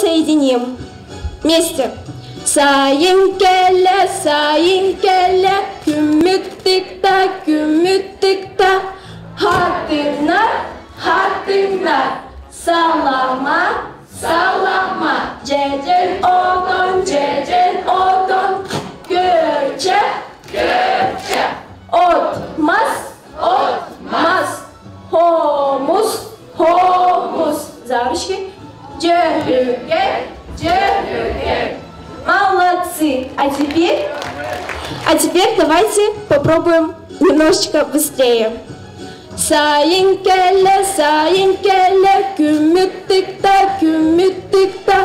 соединим. Вместе. Сайын кэллэ, сайын кэллэ, күммүт тыкта, күммүт тыкта, хатыҥнар, хатыҥнар, салама, салама, дьэдьэн отон, дьэдьэн отон, көрчө, көрчө, от, мас, от, мас, хомус, хомус. За ручки. Дьөһүгэй, дьөһүгэй. Молодцы! А теперь давайте попробуем немножечко быстрее. Сайын кэллэ, сайын кэллэ, күммүт тыкта, күммүт тыкта,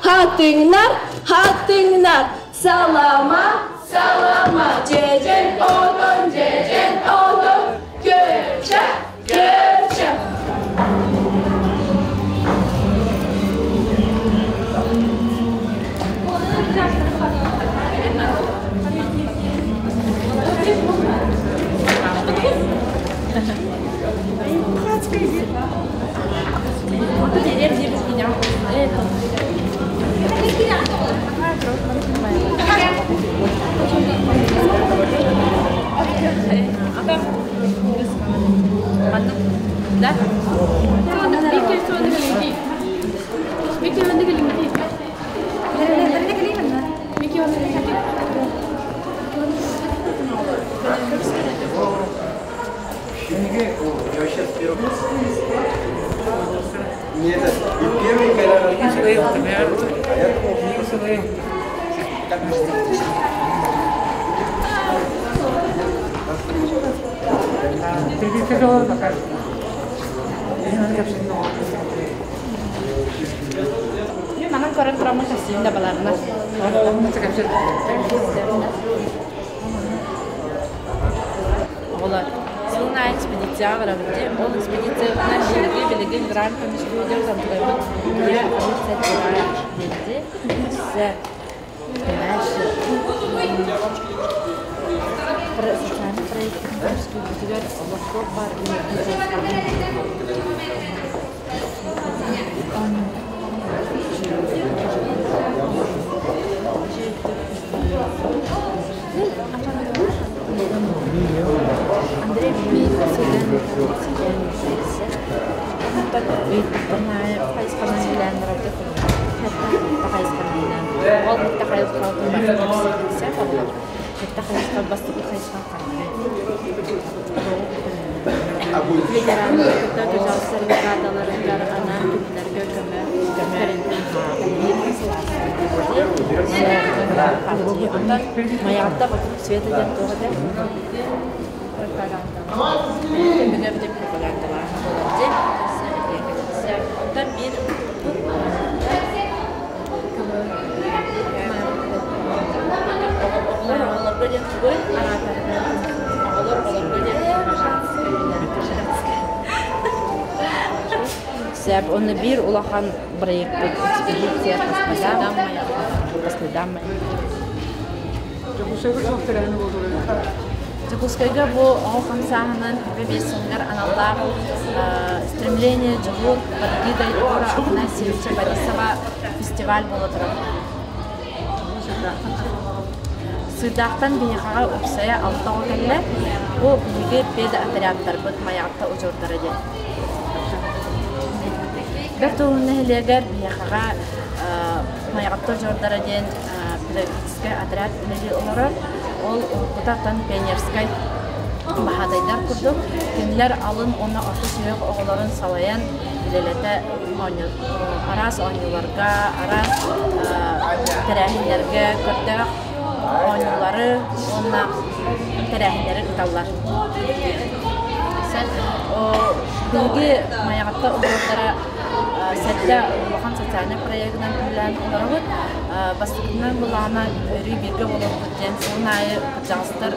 хатыҥнар, хатыҥнар, салама, салама, дьэдьэн отон, дьэдьэн отон, күөрчэх, күөрчэх. Манан көрөн тураммын кэпсиим да баларына. Оҕолор, сылын аайы экспедицияҕа барабыт дии. Ол экспедициябытынан биһиги билигин грант көмүскүү диэн онтукайбыт я 32 диэнди. Өссө понимаешь, социальный проект көмүскүүбүтүгэр олохтоох баар Андрей Ветераннары кытта көтөҕүстэр бригадаларыгар анаан кинилэргэ көмө Онтон Майаҕатта вокруг света диэн туох этэ? Көмүгэр пропагандалааһын буолар дии. Онтон биир оҕолор оҕолорго диэн тугуй? Оҕолор оҕолорго диэн Сөп, онно биир улахан проекпыт экспедиция по следам по следам Дьокуускайга бу оҕо хамсааһынын биэс сылыгар аналлаах «Стремление дьулуур под эгидой Егора Афанасьевича Борисова» фестиваль буола турар. Сыырдаахтан биһиэхэҕэ уопсайа алта оҕо кэллэ. Бу биһиги педотрядтарбыт Майаҕатта удьуордара диэн. Бэрт Уһун нэһилиэгэр биһиэхэҕэ Майаҕатта удьуордара диэн педагогическай отряд үлэлии олорор. Ол уруккута пионерскай баһаатайдар курдук кинилэр алын уонна орто сүһүөх оҕолорун салайан үлэлэтэ араас оонньууларга, араас тэрээһиннэргэ көрдөөх оонньуулары уонна тэрээһиннэри ыыталлар. Биһиги Майаҕатта удьуордара сэттэ улахан социальнай проегынан үлэлээн олоробут. Бастакытынан былаана өрүү бииргэ буолуохпут диэн сылын аайы кырдьаҕастар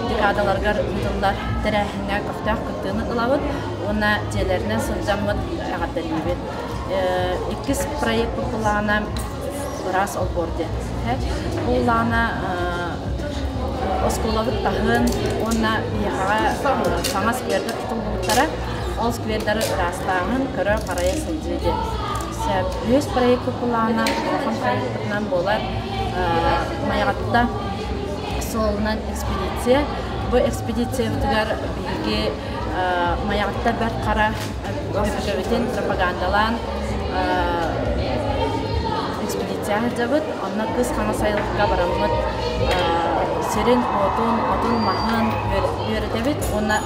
декадаларыгар ыытыллар тэрээһиҥҥэ көхтөөх кыттыыны ылабыт уонна дьиэлэринэн сылдьаммыт эҕэрдэлиибит. Иккис проекпыт былаана ыраас олбуор диэн. Бу былаана оскуолабыт таһын уонна биһиэхэҕэ саҥа сквердэр тутуллубуттара. Ол сквердары ыраастааһын, көрө-харайа сылдьыы диэн. Үһүс проект кулаана улахан проектынан буолар Майаҕатта суолунан экспедиция. Бу экспедициябытыгар биһиги Майаҕатта Бэрт Хара өбүгэбитин пропагандалаан экспедиция сылдьабыт. Онно Кыс Хаҥас айылыкка бараммыт сирин, уотун, отун-маһын үөрэтэбит уонна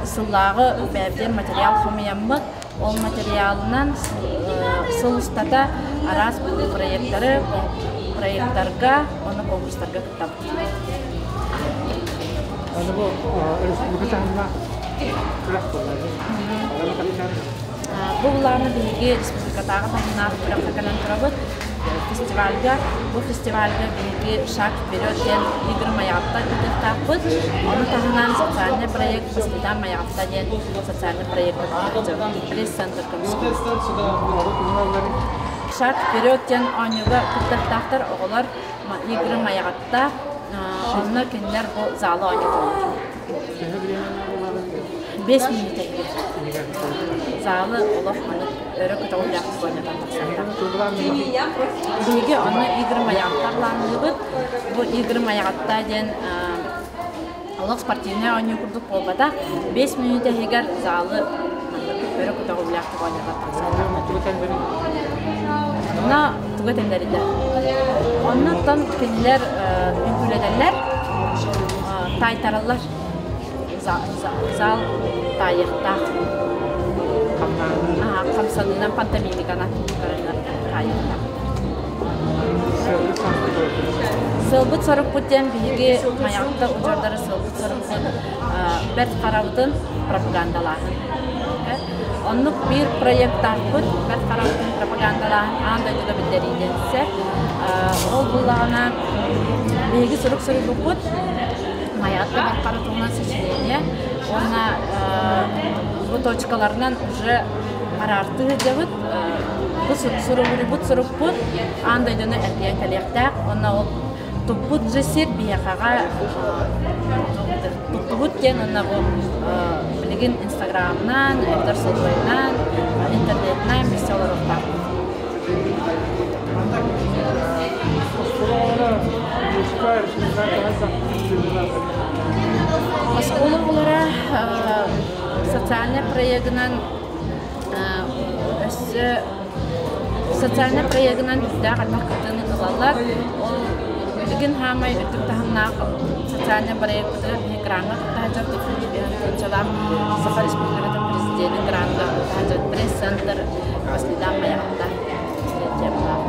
сыллааҕы бэйэбитин материал хомуйаммыт. Ол материалынан сыл устата араас проекттары, проекттарга уонна конкурстарга кыттабыт. Аны бу республика таһымнаах күрэх буолла. Бу былааны биһиги республикатааҕы таһымнаах күрэххэ кэлэн турабыт. Фестивальга, бу фестивальга биһиги «Шаг вперед» диэн игры Майаҕатта ыытыахтаахпыт. Ону таһынан социальный проект «По Майаҕатта» диэн социальный проект пресс-центр көмүскүүр. «Шаг вперед» диэн оонньууга кыттыахтаахтар оҕолор игры Майаҕатта. Онно кинилэр бу залы оонньотоллор. 5 мүнүүтэ иһигэр. Залы олох маннык өрө көтөҕүллээх оонньотон тахсаллар. Биһиги онно игры Майаҕатта былаанныыбыт. Бу игры Майаҕатта диэн олох спортивнай оонньуу курдук буолбатах. 5 мүнүүтэ иһигэр залы маннык өрө көтөҕүллээхтик оонньотон тахсаллар. Онно тугу этэллэрий? Оннуттан кинилэр үҥкүүлэтэллэр, таайтараллар. Зал таайыахтаах. Хамсаныынан, пантомимиканан таайыахтаах. Сыалбыт сорукпут диэн биһиги Майаҕатта удьуордары сыалбыт сорукпут Бэрт Харабытын пропагандалааһын. Оннук биир проекттаахпыт Бэрт Харабытын пропагандалааһын аан дойдуга биллэриитин сөп. Ол буллаҕына биһиги сурук суруйбуппут Майаҕатта Бэрт Хара туһунан сочинение уонна бу точкаларынан уже араартыы сылдьабыт. Бу суругурбут сурукпут аан дойдуну эргийэн кэлиэхтээх уонна ол туппут же сир биһиэхэҕэ туттубут диэн уонна бу билигин инстаграмынан, эбэтэр сотовайынан, интернетинэн билсэ олоруохтаахпыт. Манна оскуола музыка Оскуола оҕолоро социальный проегынан өссө социальный проегынан үрдээх элбэх кыттыыны ылаллар. Ол билигин хаамай үрдүк таһымнаах социальный проекпытыгар биһи граҥҥа кытта сылдьар Саха Республикатын президенин граҥҥа кытта пресс-центр По следам Майаҕатта темалаах.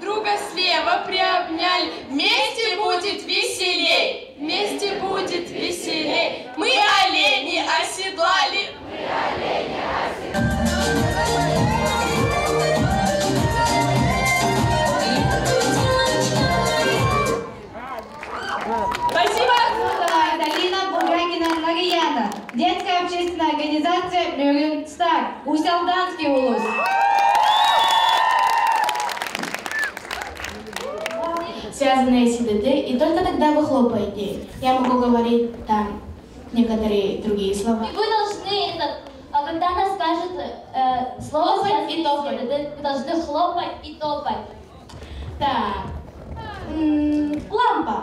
Друга слева приобняли. Вместе будет веселей, вместе будет веселей. Мы олени оседлали. Мы олени оседлали. Спасибо! Талина Булгакина Марияна. Детская общественная организация «Мюрин Стар». Усть-Алданский улус. Связанные с ДД, и только тогда вы хлопаете. Я могу говорить там некоторые другие слова. И вы должны, это, а когда она скажет слово Хлопать и связанное с топать. ДД, вы должны хлопать и топать. Так. Лампа.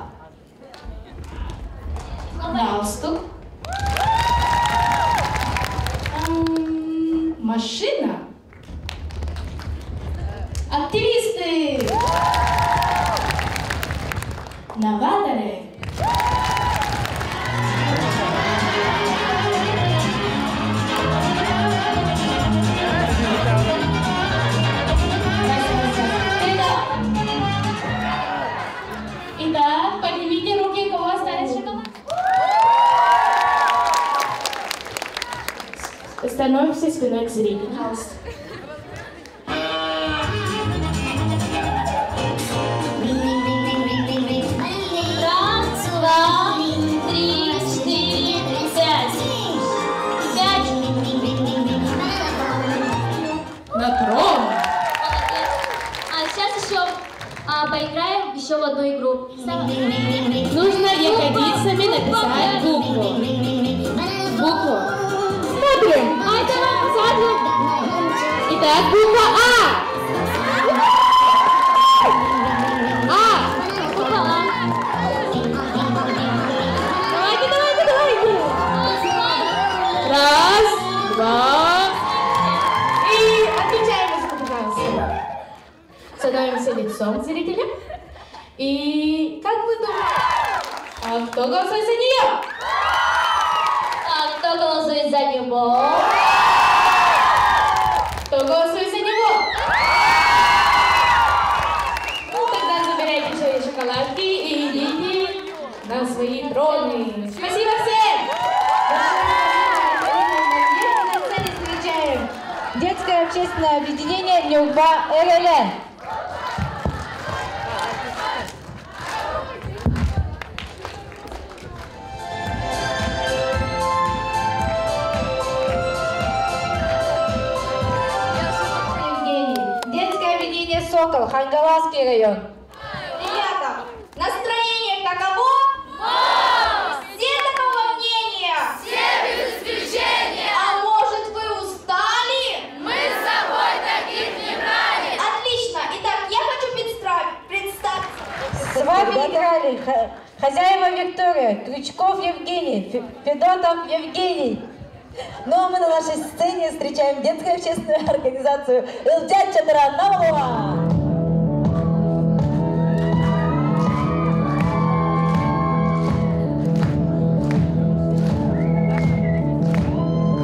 Хлопать. Галстук. Машина. Активисты. Новаторы. Итак, Итак, поднимите руки, у кого остались шоколад. Становимся спиной к зрителю. Пожалуйста. Раз, два, три, четыре, пять. Пять. На трон. Молодец. А сейчас еще поиграем еще в одну игру. Нужно ягодицами написать букву. Букву. Смотрим. Давай, давай. Итак, буква А. А. Буква А. Давайте, давайте, давайте. Раз, два. И отключаем музыку, пожалуйста. Становимся лицом к зрителям. И как вы думаете, а кто голосует за нее? А кто голосует за него? Кто голосует за него? Ну, тогда забирайте свои шоколадки и идите на свои троны. Спасибо всем! На сцене встречаем детское общественное объединение Нюрба РЛН. Евгений. Детское объединение «Сокол», Хангаласский район. Ребята, настроение каково? Все такого мнения? Все без исключения. А может, вы устали? Мы с собой таких не брали. Отлично! Итак, я хочу представить. С вами играли хозяева Виктория, Крючков Евгений, Федотов Евгений. Ну а мы на нашей сцене встречаем детскую общественную организацию «Ылдья Чатыра Намолуа».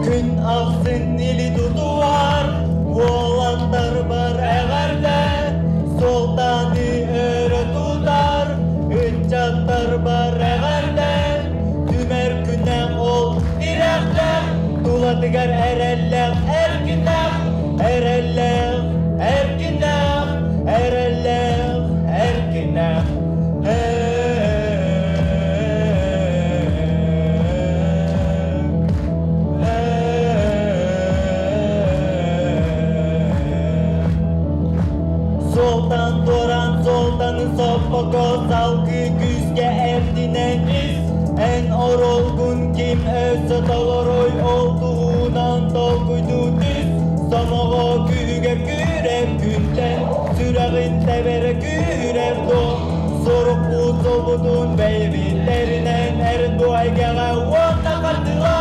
Күн ахсын или тутуар, Уолаттар бар эҕэрдэ, Султаны өрө тутар, Ыччаттар бар эҕэрдэ, Түмэр күнэх ол тирэхтэх, Тулатыгар эрэллэх эркинэх, Эрэллэх эркинэх, эрэллэх эркинэх. Солтан Торан Солтаны соппоко салгы күүскэ эрдинэн ис Эн оролгун ким өссө толорой ол туһунан толкуйду түс Сомоҕо күүгэ күүрэр күнтэн сүрэҕин тэбэрэ күүрэр до Сорук солбутун бэйбиттеринэн эрин бу эйгэҕэ уонна хардыла.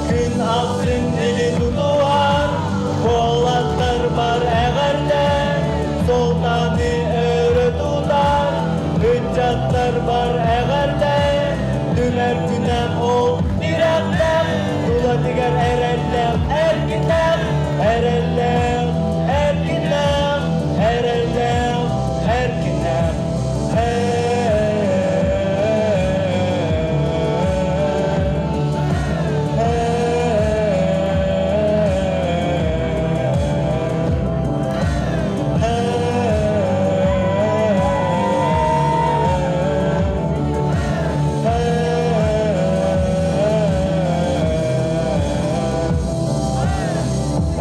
Күн ахсын или тутуар, Уолаттар бар эҕэрдэ, Султаны өрө тутар, Ыччаттар бар эҕэрдэ, Түмэр күнэх ол тирэхтэх, Тулатыгар эрэллэх эркинэх, Эрэллэх эркинэх, эрэллэх эркинэх.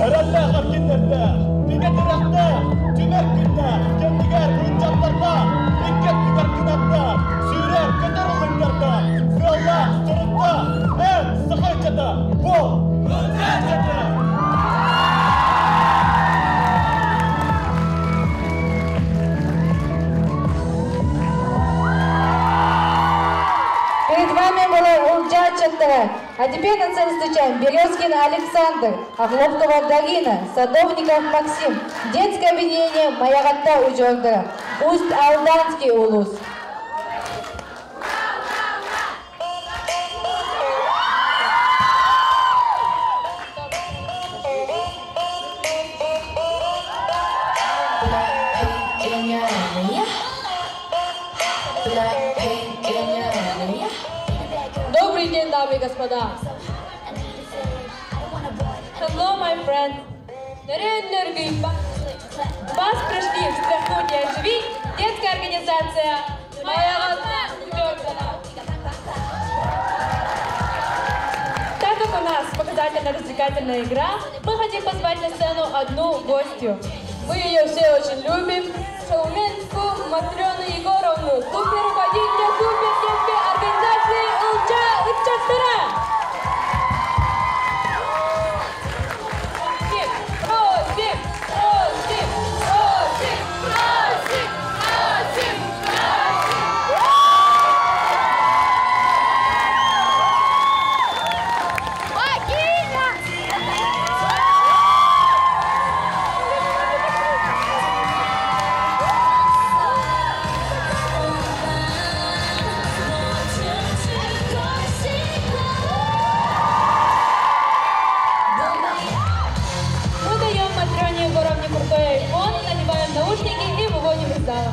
Эрэллээх эркиннэрдээх, бигэ тирэхтээх, түмэр күннээх, кэннигэр ыччаттардаах, икки өттүгэр кынаттаах, сүүрэр көтөр ыллыктардаах, сыаллаах, соруктаах, эн саха ыччата, буол! Ылдьаа! Перед вами была Ылдьаа Чатыра. А теперь на сцену встречаем Березкин Александр, Охлопкова Дарина, Садовников Максим, детское объединение Майаҕатта Удьуордара, Усть-Алданский улуус. Добрый день, дамы и господа. Hello, my friends. Вас пришли встряхнуть и оживить. Детская организация «Майаҕатта удьуордара». Так как у нас показательно-развлекательная игра, мы хотим позвать на сцену одну гостью. Мы ее все очень любим. Шауменскую Матрёну Егоровну, супер руководителя супер детской организации «Ылдьаа ыччаттара». Просим, просим, просим, просим, просим, просим. Мы даем Матрёне Егоровне крутой айфон, надеваем наушники и выводим из зала.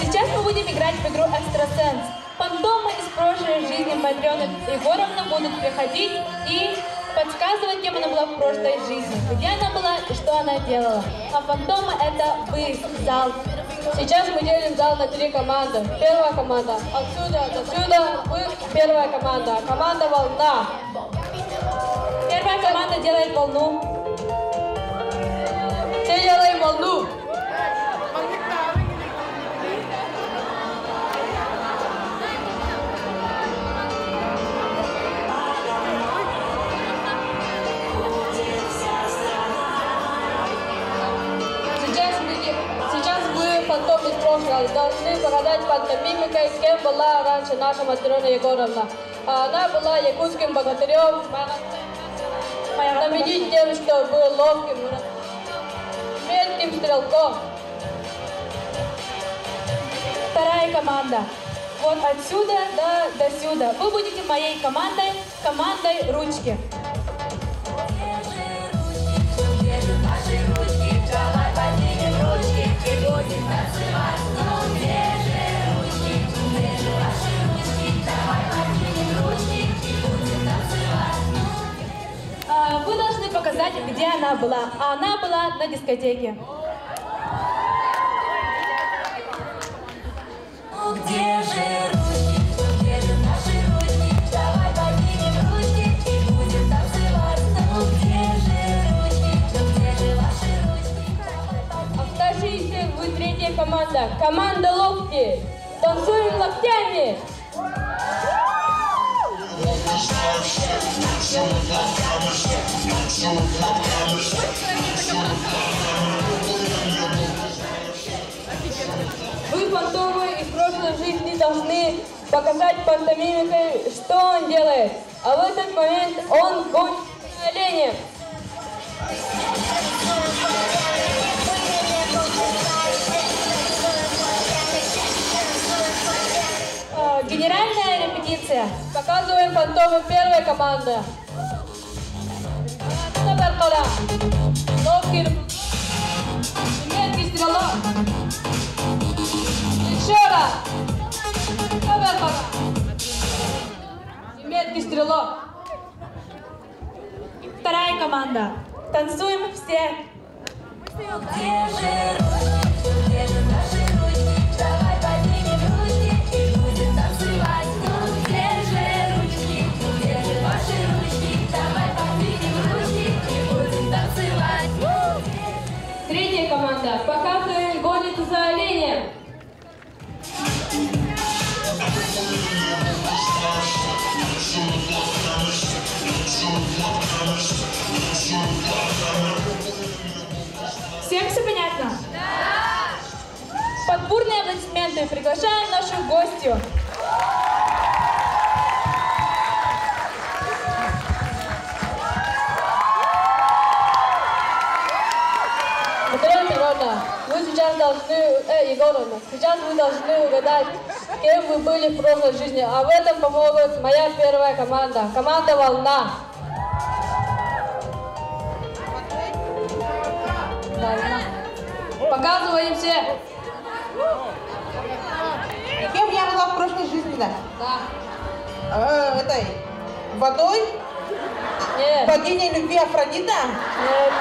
Сейчас мы будем играть в игру «Экстрасенс». Фантомы из прошлой жизни Матрёны Егоровны будут приходить и подсказывать, кем она была в прошлой жизни, где она была и что она делала. А фантомы – это вы, зал. Сейчас мы делим зал на три команды. Первая команда отсюда до сюда. Вы первая команда. Команда «Волна». Первая команда делает волну. Все делаем волну. Сейчас вы, фантом из прошлого, должны показать пантомимикой, кем была раньше наша Матрена Егоровна. А она была якутским богатырем, знаменит тем, что был ловким, метким стрелком. Вторая команда. Вот отсюда до сюда. Вы будете моей командой, командой ручки. Где же ваши ручки? Давай поднимем ручки и будем танцевать. Ну где же ручки? Где же ваши ручки? Давай поднимем ручки и будем танцевать. Вы должны показать, где она была. А она была на дискотеке. Ну где же ручки? Ну где же наши ручки? Давай поднимем ручки и будем танцевать. Ну где же ручки? Ну где же ваши ручки? Оставшиеся вы третья команда. Команда локти. Танцуем локтями. Вы, фантомы из прошлой жизни, должны показать пантомимикой, что он делает. А в этот момент он гонит оленя. Генеральная репетиция. Показываем фантомы первой команды. Ловкий, меткий стрелок. Еще раз. Меткий стрелок. Вторая команда. Танцуем все. Где же ручки? Где же наши ручки? Давай поднимем ручки и будем танцевать. Ну где же ручки? Ну где же ваши ручки? Давай поднимем ручки и будем танцевать. Третья команда. Показываем гонится за оленем. Всем все понятно? Да! Под бурные аплодисменты приглашаем нашу гостью. Матрена Петровна, вы сейчас должны, Егоровна, сейчас вы должны угадать, кем вы были в прошлой жизни. А в этом помогут моя первая команда, команда «Волна». Показываем все. Кем я была в прошлой жизни, да? Да. А, этой, водой? Нет. Богиня любви Афродита? Нет.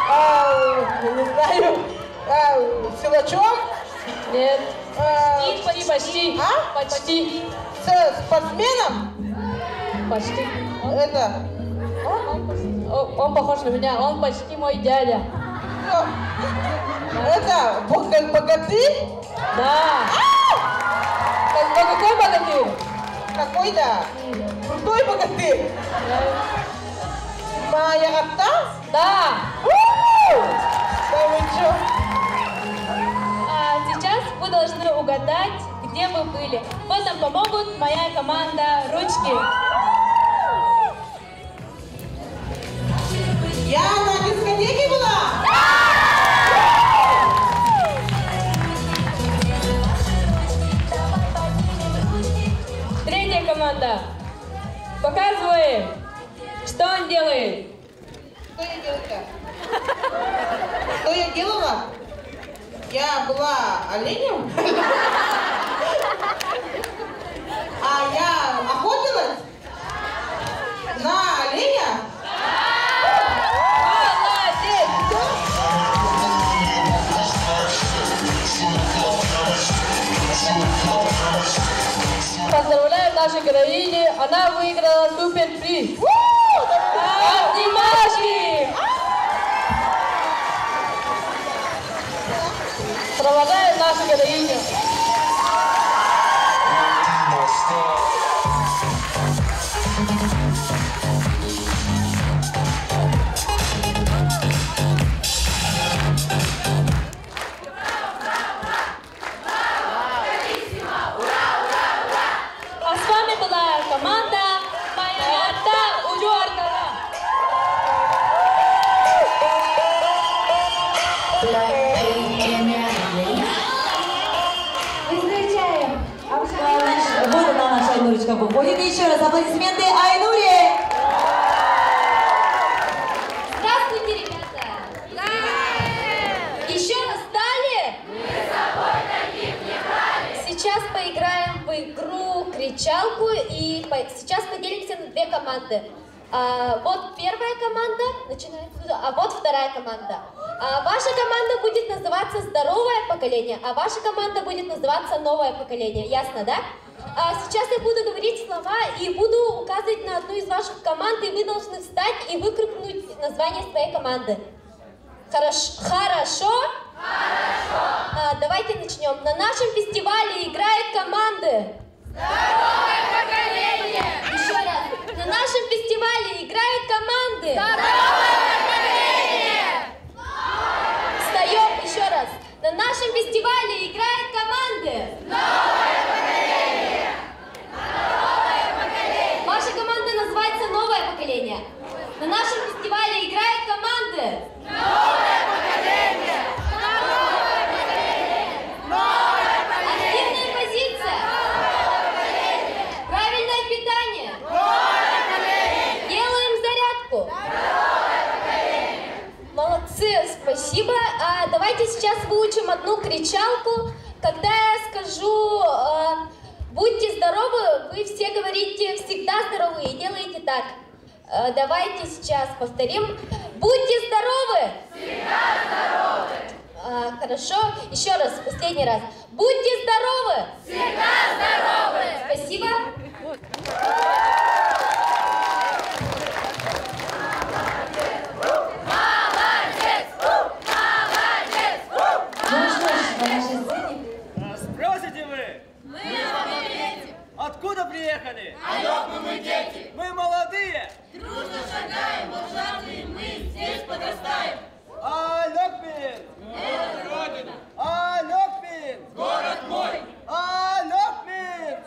А, не знаю. А, силачом? Нет. А, Почти, почти. А? Почти. С спортсменом? Почти. Это. Он похож на меня, он почти мой дядя. Кто? Это богатырь? Да. А какой богатырь? Какой-то крутой богатырь. Майаҕатта? Да. Да вы чё? А сейчас вы должны угадать, где вы были. В этом помогут моя команда «Ручки». Я на дискотеке была? Третья команда. Показываем, что он делает. Что я делала? Что я делала? Я была оленем? А я охотилась? На оленя? Молодец! Поздравляем нашу героиню, она выиграла суперприз. Обнимашки! Провожаем нашу героиню. А с вами была команда Майаҕатта Удьуордара. Мы встречаем Вот она, наша Айнурочка, выходит. Еще раз аплодисменты Айнуре! Здравствуйте, ребята! Еще раз стали? Сейчас поиграем в игру кричалку и сейчас поделимся на две команды. Вот первая команда начинает отсюда, а вот вторая команда. Ваша команда будет называться «Здоровое поколение», а ваша команда будет называться «Новое поколение». Ясно, да? Сейчас я буду говорить слова и буду указывать на одну из ваших команд, и вы должны встать и выкрикнуть название своей команды. Хорошо? Хорошо? Давайте начнем. На нашем фестивале играют команды. Здоровое поколение! Еще раз. На нашем фестивале играют команды. Здоровое поколение! Встаем еще раз. На нашем фестивале играют команды. Новое поколение! Здоровое поколение! Ваша команда называется «Новое поколение». На нашем фестивале играют команды. Новое поколение! Здоровое поколение! Новое поколение! Активная позиция! Новое поколение! Правильное питание! Новое поколение! Делаем зарядку! Здоровое поколение! Молодцы, спасибо. Давайте сейчас выучим одну кричалку. Когда я скажу «Будьте здоровы», вы все говорите «Всегда здоровы» и делаете так. Давайте сейчас повторим. Будьте здоровы! Всегда здоровы! Хорошо. Еще раз, последний раз. Будьте здоровы! Всегда здоровы! Спасибо. Молодец! Ну что ж, на нашей сцене Спросите вы? Мы вам ответим! Откуда приехали? Алёк, мы дети! Мы молодые! Дружно шагаем, волжатые мы здесь подрастаем! Алёкмин! Это Родина! Алёкмин! Город мой! Алёкмин!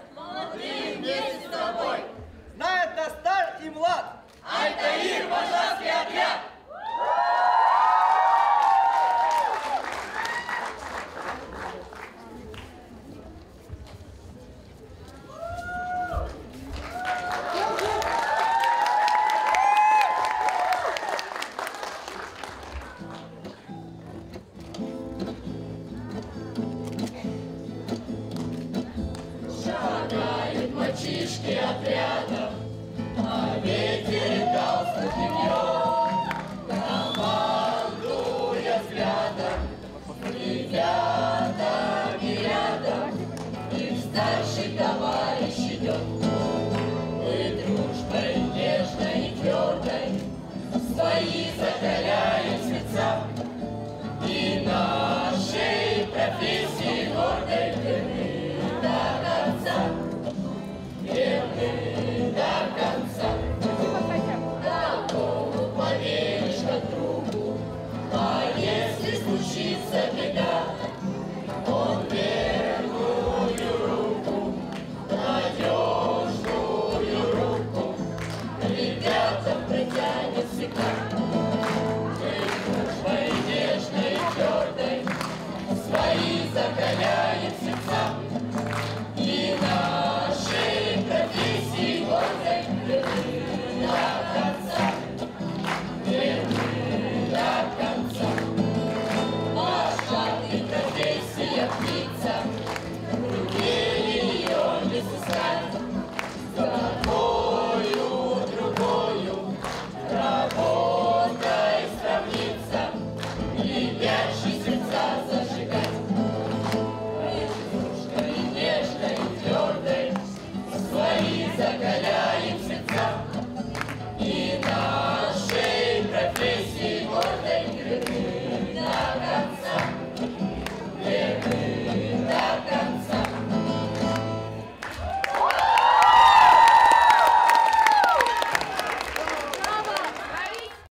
Сэтэ.